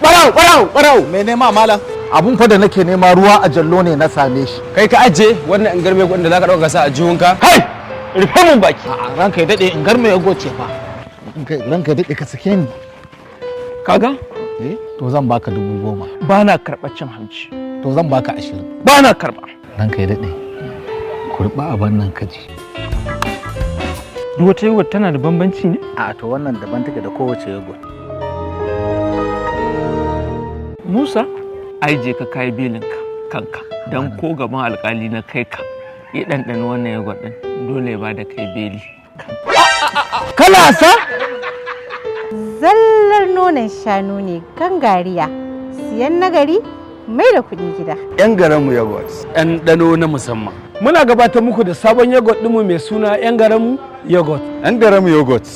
Barau, barau, barau. Me nema, malam? Abun fa da nake nema ruwa a jallo ne na same shi. Kai ka ajiye wannan ingarme kuɗin da zaka ɗauka sa a jihunka? Kai! Rufe mun baki. A'a, ranka ya dade, ingarme ya goce fa. Ranka ya dade, ka sake ni. Kaga? Eh, to zan baka 10,000. Ba na karɓar cin hanci. To zan baka 20. Ba na karɓa. Ranka ya dade, kurba abin nan ka ji. Duk wata yogurt tana da bambanci ne? A to, wannan daban take da kowace yogurt. Musa, ai je ka kai belinka kanka, don ko gaban alkali na kai ka ya ɗanɗana wannan yogurt ɗin, dole ya ba da kai beli. Kana sa. Zallar nonon shanu ne gangariya. Siyan nagari mai da kuɗi gida. 'Yan garinmu yogurt. Ɗanɗano na musamman. Muna gabatar muku da sabon yogurt ɗinmu mai suna 'yan garinmu yogurt. 'Yan garinmu yogurt.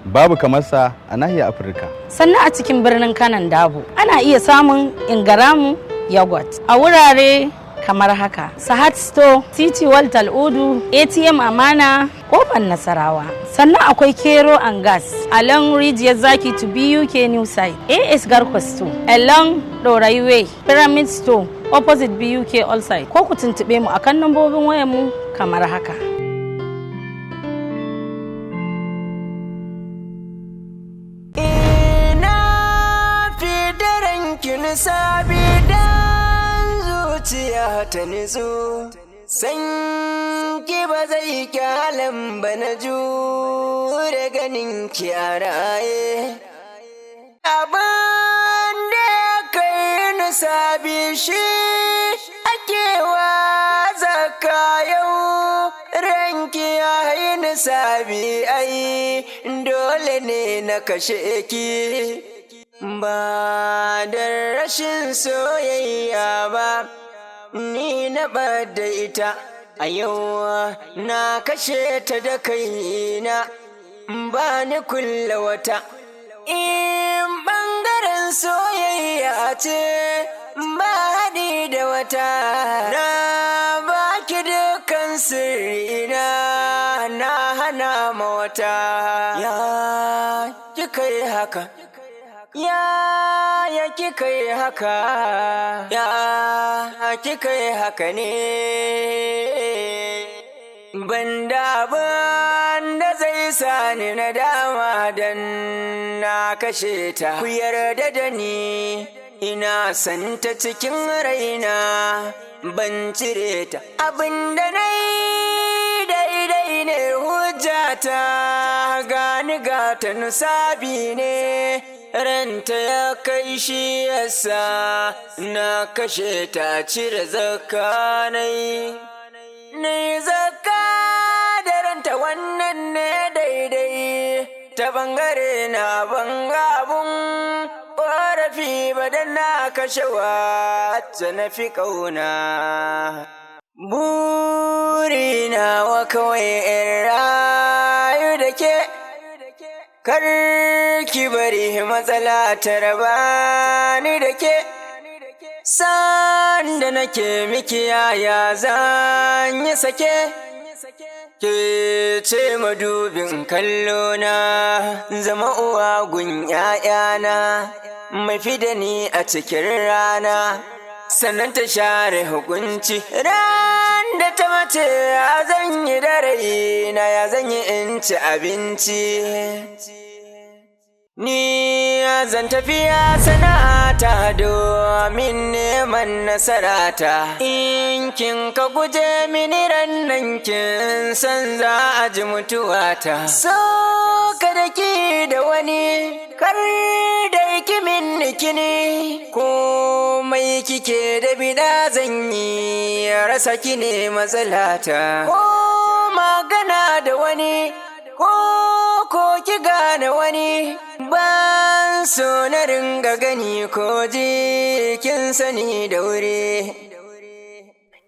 Babu kamar sa a nahiyar Afirka. Sannan a cikin birnin Kanon Dabo ana iya samun Ingaramu yogurt a wurare kamar haka: Sahat Store, Titi World, Udu, ATM Amana, Kofar Nasarawa. Sannan akwai Kero and Gas along Rijiyar Zaki to BUK New Site, AS Garko Store along Dorai Way, Pyramid Store opposite BUK All Site, ko ku tuntuɓe mu akan lambobin wayar mu kamar haka. Ina fidaran sabi dan zuciya ta nutsu. San ki ba zai kyalan ba, na jure ganin ki a raye. Abin da ya kai ni sabi shi ake wa zaka yau, ranki ya yi nisabi, ai dole ne na kashe ki. Ba da rashin soyayya ba ni na da ita, a yau na kashe ta da kaina, ba ni kulla wata. In ɓangaren soyayya ce, ba haɗi da wata. Na baki dukkan sirrina, na hana ma wata. Ya kika yi haka? Ya ya kika yi haka? Ya kika yi haka ne? Banda banda zai sani na dama dan na kashe ta. Ku yarda da ni, ina santa cikin raina, ban cire ta. Abinda na yi daidai ne, hujjata gani gata nusabi ne. Ranta ya kai shi yasa na kashe ta, cire zakanai. Ni zakka da ranta, wannan ne daidai ta bangare na, banga abun ƙorafi ba dan na kashe wacce na fi ƙauna. Burina wa kawai in rayu da ke, kar ki bari matsala ta raba ni da ke. Sanda nake miki, yaya zan yi sake? Ke ce madubin kallona, zama uwa gun ‘ya'yana, mai fi da ni a cikin rana, sannan ta share hukunci. Ran da ta mace, ya zan yi da raina? Ya zan yi in ci abinci? Ni zan tafiya sana'ata domin neman nasarata. In kin ka guje mini rannan, kin san za a ji mutuwata. So kada ki da wani, kar da ki min kini, komai kike da bida zan yi, rasa ki ne matsalata. Ko magana da wani, ko ki gane wani, ban so na ringa gani ko ji, kin sani da wuri.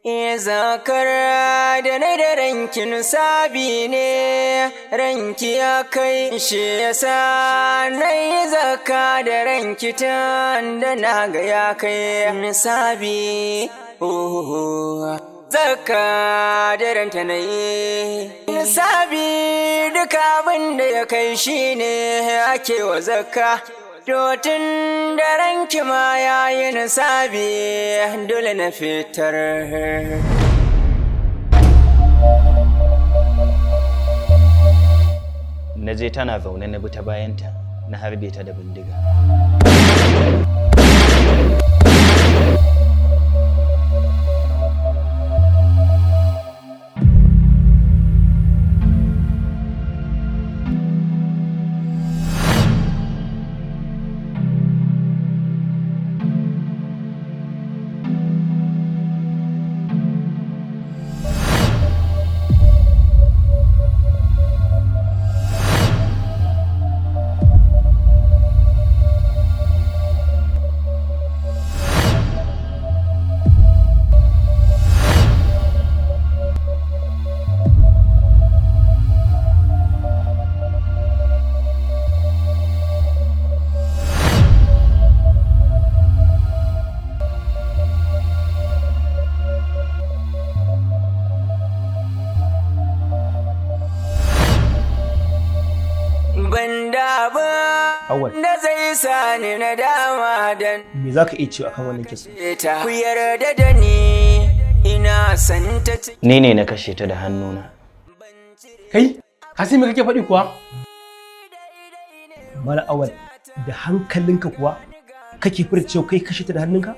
E zakar da na da rankin sabi ne, ranki ya kai shi yasa na yi zaka da ranki tun da na ga ya kai nisabi. Oh, zaka da ranta na yi nisabi, duka abin da ya kai shi ne ake wa zakka. To tun da ranki ma yayi nisabi, dole na fitar. Na je tana zaune, na bi ta bayanta, na harbe ta da bindiga. Banda ba Awwal. da zai sani na dama dan Me za ka iya cewa akan wannan kisan? ta. Ku yarda da ni, ina san ta. Ni ne na kashe ta da hannuna. Kai, ka san me kake faɗi kuwa? Mala Awwal, da hankalinka kuwa kake furta cewa kai kashe ta da hannunka?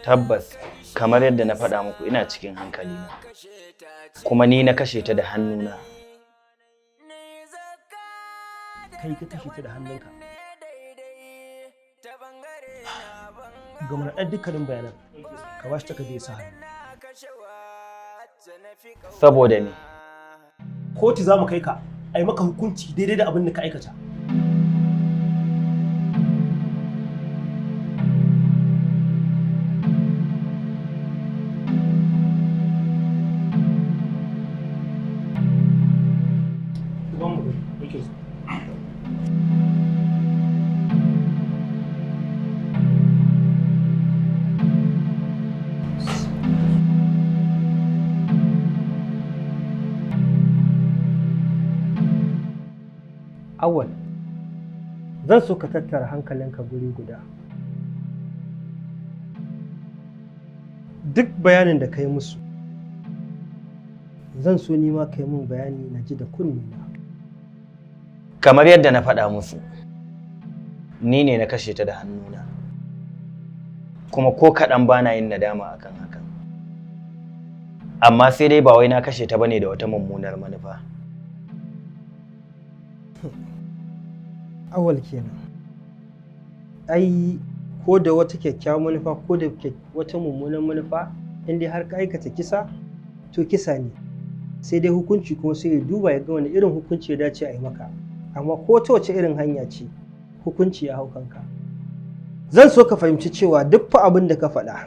Tabbas, kamar yadda na faɗa muku, ina cikin hankalina, kuma ni na kashe ta da hannuna. Kai ka kashe ta da hannunka. Ga naɗar dukkanin bayanan, ka ba shi takarda ya sa hannu. Saboda me? Kotu za mu kai ka, a yi maka hukunci daidai da abin da ka aikata. Awwal, zan so ka tattara hankalinka guri guda. Duk bayanin da ka yi musu, zan so ni ma ka yi min bayani na ji da kunnena. Kamar yadda na faɗa musu, ni ne na kashe ta da hannuna, kuma ko kaɗan bana yin nadama akan hakan. Amma sai dai ba wai na kashe ta bane da wata mummunar manufa. Awwal kenan. Ai, ko da wata kyakkyawar manufa ko da wata mummunan manufa, in dai har ka aikata kisa, to kisa ne. Sai dai hukunci kuma sai ya duba ya ga wani irin hukunci ya dace a yi maka. Amma ko ta wace irin hanya ce, hukunci ya hau kanka. Zan so ka fahimci cewa duk fa abin da ka faɗa,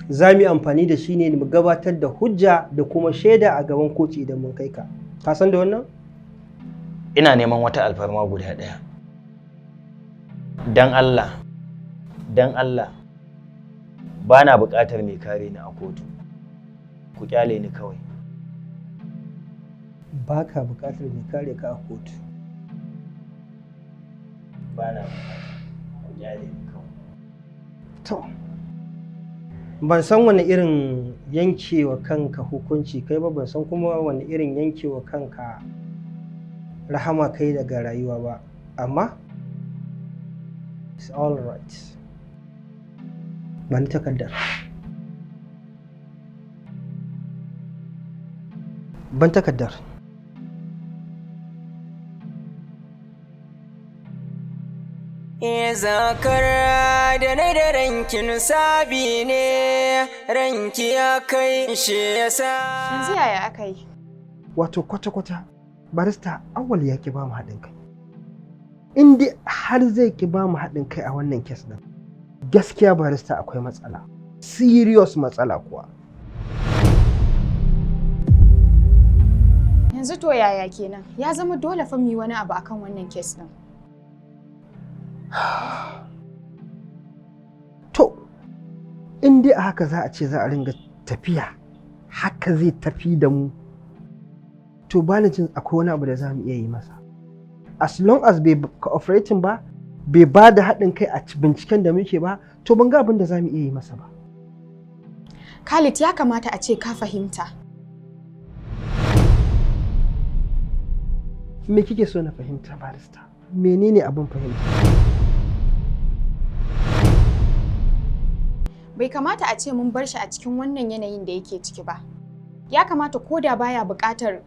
za mu yi amfani da shi ne mu gabatar da hujja da kuma shaida a gaban kotu idan mun kai ka. Ka san da wannan? Ina neman wata alfarma guda ɗaya. Dan Allah, dan Allah, ba na buƙatar mai kare ni a kotu. Ku kyale ni kawai. Ba ka buƙatar mai kare ka a kotu. Ba na buƙata. Ku kyale ni kawai. To, ban san wani irin yankewa kanka hukunci kai ba, ban san kuma wani irin yankewa kanka rahama kai daga rayuwa ba, amma it's all right. Ba ni takardar. Ban takardar. Zakar da na da rankin sabi ne, ranki ya kai shi yasa. Yanzu yaya aka yi? Wato kwata-kwata barista Awwal ya ki ba mu haɗin kai. In dai har zai ki ba mu haɗin kai a wannan kes ɗin, gaskiya barista akwai matsala. Serious matsala kuwa. Yanzu to yaya kenan? Ya zama dole fa mu yi wani abu akan wannan kes ɗin. To, in dai a haka za a ce za a ringa tafiya, haka zai tafi da mu, to ba ni jin akwai wani abu da za mu iya yi masa. As long as bai cooperating ba, Bai ba da haɗin kai a binciken da muke ba, to ban ga abin da za mu iya yi masa ba. Khalid, ya kamata a ce ka fahimta. Me kike so na fahimta, barista? Menene abin fahimta? Bai kamata a ce mun bar shi a cikin wannan yanayin da yake ciki ba. Ya kamata ko da baya buƙatar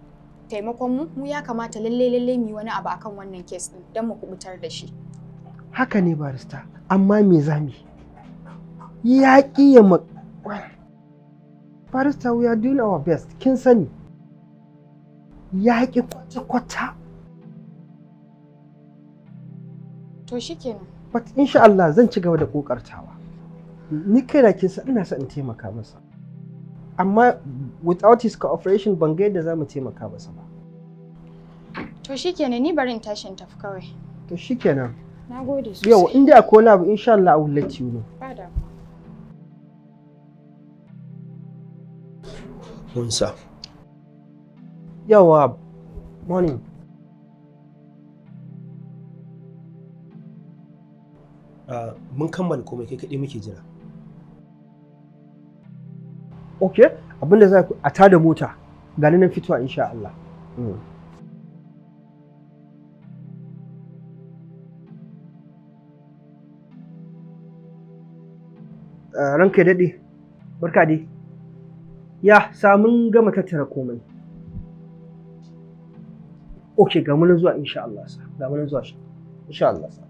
taimakon mu, mu ya kamata lalle lalle mu yi wani abu akan wannan case din don mu kubutar da shi. Haka ne, barista, amma me za mu yi? Ya ƙi ya ma. Barista, we are doing our best, kin sani. Ya ƙi kwata-kwata. To shikenan. But insha Allah zan ci gaba da ƙoƙartawa. Ni kaina kin san ina son in taimaka masa. Amma without his cooperation ban ga yadda za mu taimaka masa ba. To shikenan, ni bari in tashi in tafi kawai. To shikenan. Na gode sosai. Yau in dai akwai wani abu, insha Allah I will let you know. Ba damuwa. Musa. Yawa, morning. Mun kammala komai, kai kaɗai muke jira. Okay, abinda za ku a tada mota. Gani nan fitowa insha Allah. Ranka ya daɗe, barka dai. Ya, samun gama tattara komai. Ok, ga mu nan zuwa insha Allah sa. Ga mu nan zuwa insha Allah sa.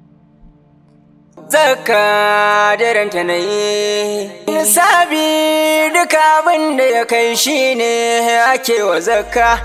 Zakka daranta na yi nisabi, duka abin da ya kai shi ne ake wa zakka.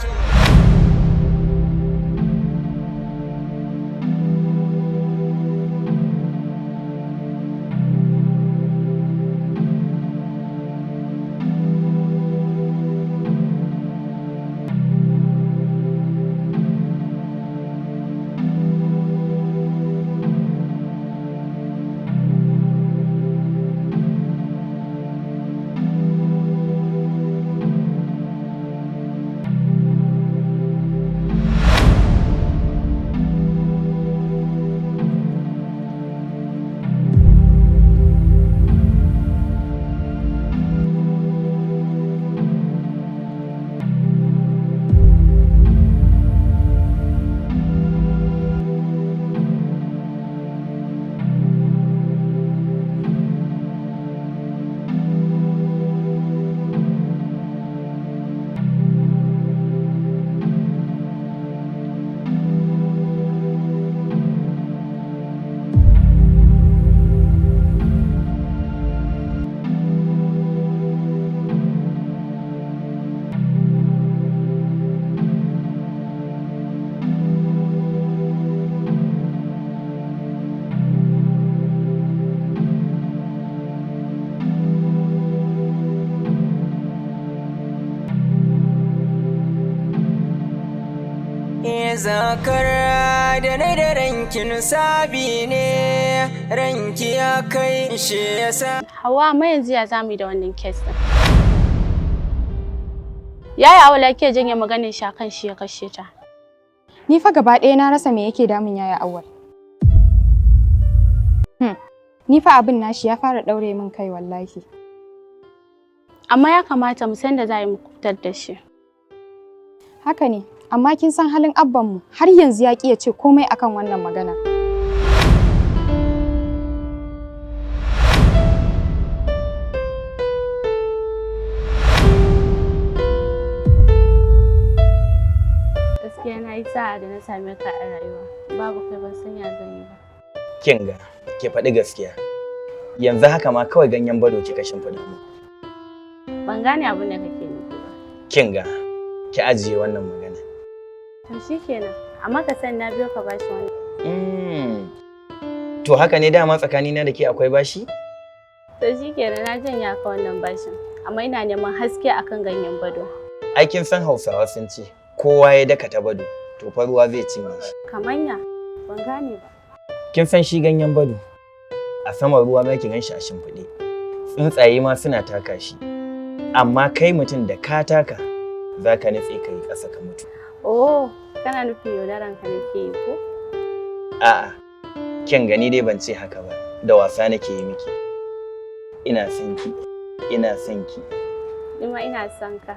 Zakar da na da ranki nisabi ne, ranki ya kai shi yasa. Hawa, amma yanzu ya zamu yi da wannan case din? Yaya Awala ke janye maganin shi akan shi ya kashe ta. Ni fa gaba ɗaya na rasa me yake damun yaya Awwal. Ni fa abin nashi ya fara ɗaure min kai wallahi. Amma ya kamata mu san da za a yi mu kubutar da shi. Haka ne, amma kin san halin abbanmu, har yanzu ya ƙi ya ce komai akan wannan magana. Gaskiya na yi sa'a da na same ka a rayuwa. Babu kai ban san ya zan yi ba. Kin ga, ki faɗi gaskiya. Yanzu haka ma kawai ganyen bado kika shimfiɗa mu. Ban gane abin da kake nufi ba. Kin ga, ki ajiye wannan magana. To shikenan, amma ka san na biyo ka bashi wani. To haka ne, dama tsakanina da ke akwai bashi? To shikenan, na janya ka wannan bashin. Amma ina neman haske akan ganyen bado. Ai kin san Hausawa sun ce kowa ya daka ta bado, to fa ruwa zai cinye shi. Kamanya? Ban gane ba. Kin san shi ganyen bado, a saman ruwa za ki gan shi a shimfiɗe. Tsuntsaye ma suna taka shi. Amma kai mutum da ka taka za ka nutse ka yi ƙasa ka mutu. Oh, kana nufin yaudaran ka nake yi ko? A'a, Kyan gani dai ban ce haka ba, da wasa nake yi miki. Ina son ki, ina son ki. Ni ma ina son ka.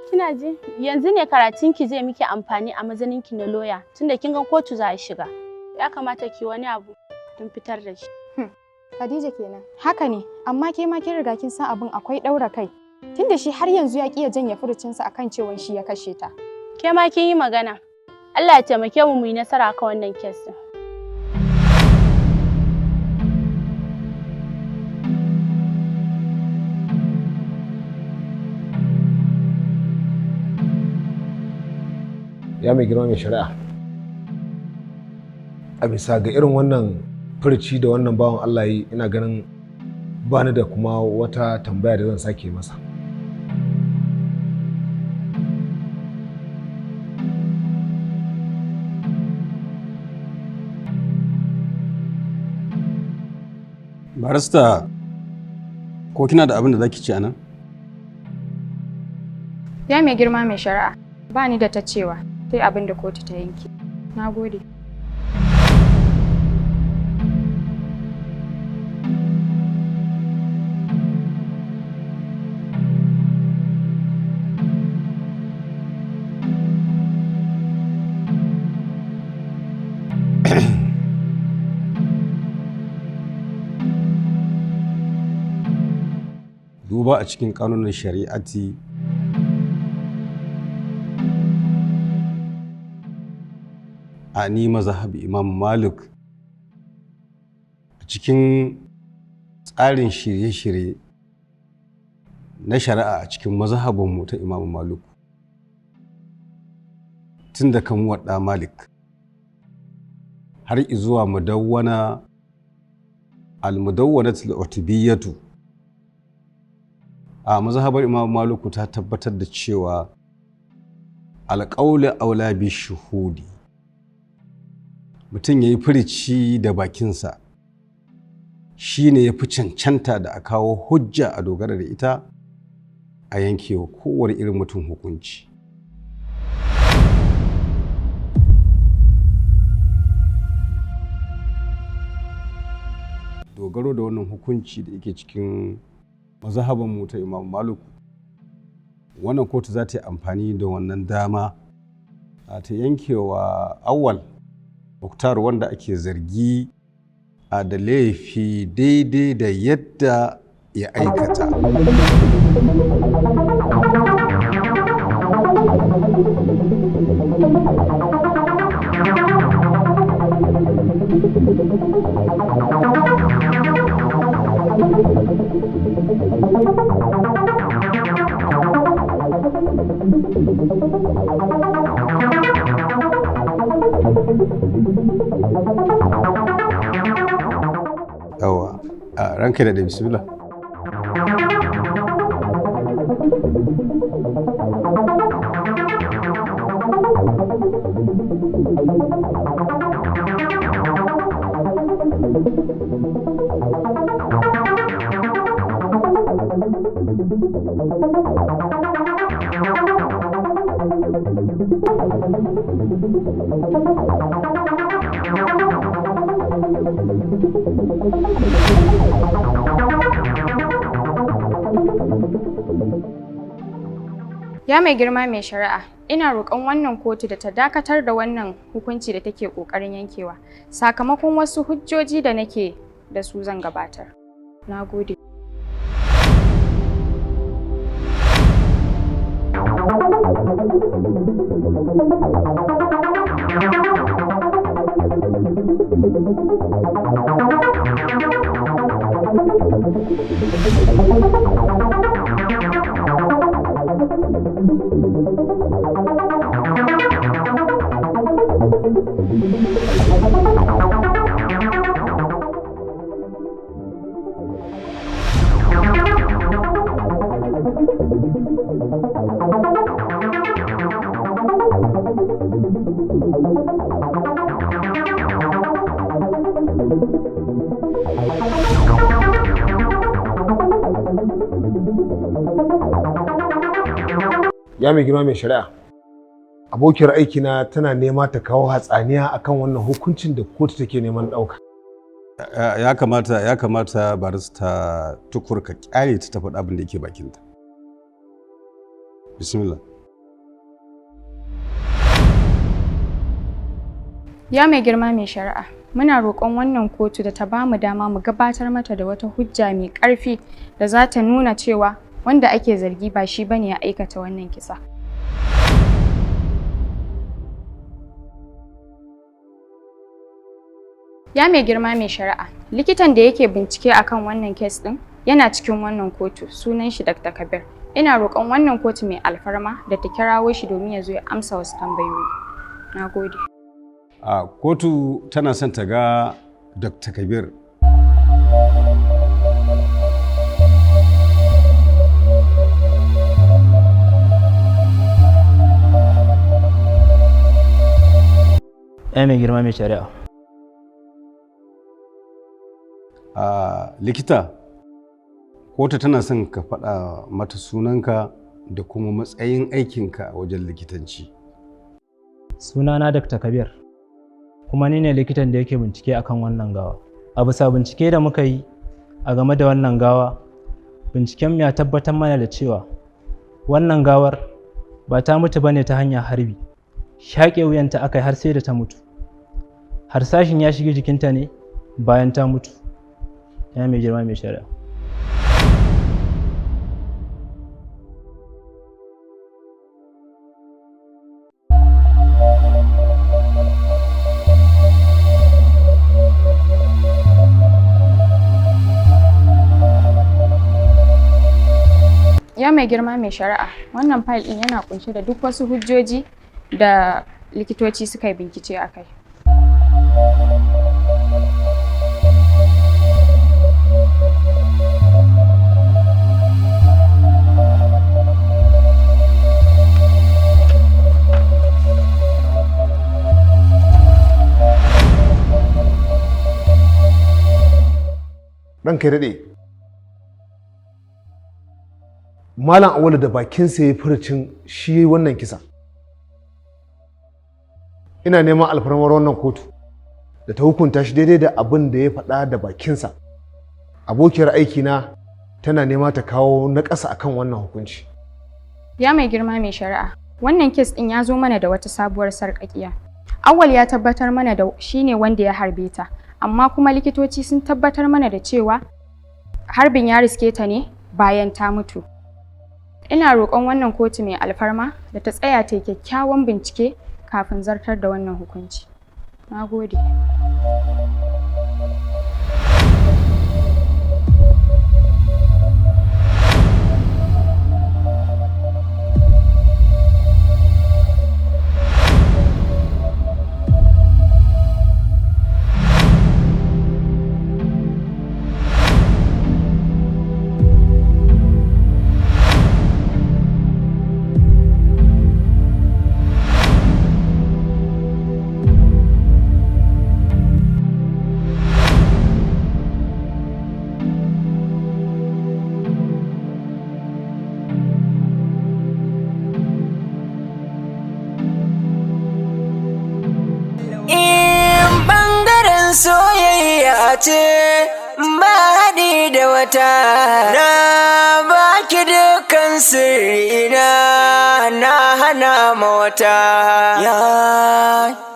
Kina ji, yanzu ne karatunki zai miki amfani a mazaninki na loya, tunda kin ga kotu za a shiga. Ya kamata ki wani abu don fitar da shi. Khadija kenan. Haka ne, amma ke ma kin riga kin san abin akwai ɗaura kai. Tunda shi har yanzu ya ƙi ya janye furucinsa akan cewa shi ya kashe ta. Ke ma kin yi magana. Allah ya taimake mu mu yi nasara akan wannan kes ɗin. Ya mai girma mai shari'a, a bisa ga irin wannan furci da wannan bawan Allah yi, ina ganin bani da kuma wata tambaya da zan sake masa. Barista, ko kina da abin da zaki ce anan? Ya mai girma mai shari'a, ba ni da ta cewa sai abin da kotu ta yanke. Na gode. Duba a cikin kanunin shari'ati, a ni mazhabi Imam Malik, a cikin tsarin shirye-shirye na shari'a a cikin mazhabinmu ta Imam Malik, tun da kan waɗa Malik har izuwa mudawwana al-mudawwanatul utubiyatu, a mazhabar Imam Maliku ta tabbatar da cewa alƙaulu aula bi shuhudi, mutum ya yi firici da bakinsa shi ne ya fi cancanta da a kawo hujja a dogara da ita a yankewa kowane irin mutum hukunci. Dogaro da wannan hukunci da yake cikin mazhabanmu ta Imam Maliku, wannan kotu za ta yi amfani da wannan dama ta yankewa Awwal Muktar wanda ake zargi a da laifi daidai da yadda ya aikata. Yawa, ranka da bismillah. Ya mai girma mai shari'a, ina roƙon wannan kotu da ta dakatar da wannan hukunci da take ƙoƙarin yankewa, sakamakon wasu hujjoji da nake da su zan gabatar. Na gode. Ya mai girma mai shari'a, abokiyar aikina tana nema ta kawo hatsaniya akan wannan hukuncin da kotu take neman ɗauka. Ya kamata Barista Tukur ka kyale ta ta faɗi abin da yake bakinta. Bismillah. Ya mai girma mai shari'a, muna roƙon wannan kotu da ta ba mu dama mu gabatar mata da wata hujja mai ƙarfi da za ta nuna cewa wanda ake zargi ba shi bane ya aikata wannan kisa. Ya mai girma mai shari'a, likitan da yake bincike akan wannan kes ɗin yana cikin wannan kotu, sunan shi Dr. Kabir. Ina roƙon wannan kotu mai alfarma da ta kirawo shi domin ya zo ya amsa wasu tambayoyi. Na gode. A kotu tana son ta ga Dr. Kabir. Ya mai girma mai shari'a. A likita, kotu tana son ka faɗa mata sunanka da kuma matsayin aikinka a wajen likitanci. Sunana Dr. Kabir, kuma ni ne likitan da yake bincike akan wannan gawa. A bisa bincike da muka yi a game da wannan gawa, binciken ya tabbatar mana da cewa wannan gawar ba ta mutu bane ta hanyar harbi. Shaƙe wuyanta aka yi har sai da ta mutu. Harsashin ya shige jikinta ne bayan ta mutu. Ya mai girma mai shari'a. Ya mai girma mai shari'a, wannan fayil ɗin yana kunshe da duk wasu hujjoji da likitoci suka yi bincike a kai. Ranka ya daɗe, Malam Awalu da bakinsa ya furcin shi ya yi wannan kisa. Ina neman alfarmar wannan kotu da ta hukunta shi daidai da abin da ya faɗa da bakinsa. Abokiyar aikina tana nema ta kawo na ƙasa akan wannan hukunci. Ya mai girma mai shari'a, wannan kes ɗin ya zo mana da wata sabuwar sarƙaƙiya. Awwal ya tabbatar mana da shi ne wanda ya harbe ta, amma kuma likitoci sun tabbatar mana da cewa harbin ya riske ta ne bayan ta mutu. Ina roƙon wannan kotu mai alfarma da ta tsaya ta yi kyakkyawan bincike kafin zartar da wannan hukunci. Na gode. In bangaren soyayya ce ba haɗi da wata, na baki dukkan sirrina, na hana ma wata. Ya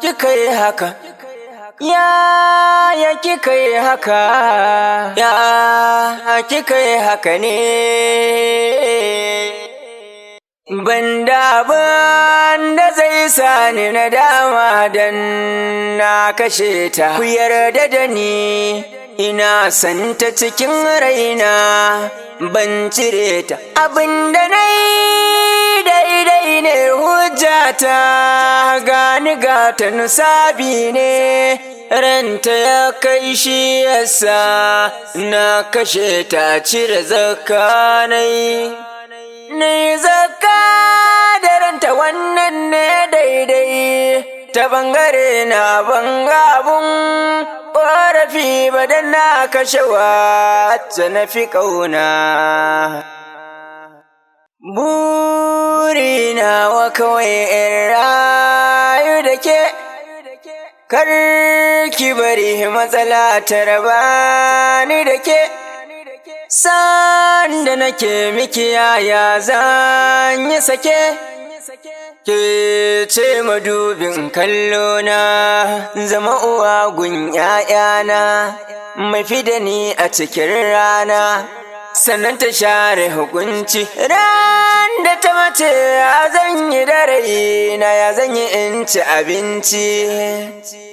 kika yi haka, ya ya kika yi haka, ya kika yi haka ne? Banda abin da zai sani na dama dan na kashe ta. Ku yarda da ni, ina santa cikin raina, ban cire ta. Abin da na yi daidai ne hujjata, gani gata nusabi ne. Ranta ya kai shi yasa na kashe ta, cire zakanai. Ni zakka da ranta, wannan ne daidai. Ta bangare na banga abun ƙorafi ba, dan na kashe wacce na fi ƙauna. Burina wa kawai in rayu da ke, kar ki bari matsala ta raba ni da ke. Sanda nake miki, yaya zan yi sake? Ke ce madubin kallona, zama uwa gun ‘ya'yana, mai fi da ni a cikin rana, sannan ta share hukunci. Ran da ta mace, ya zan yi da raina? Ya zan yi in ci abinci?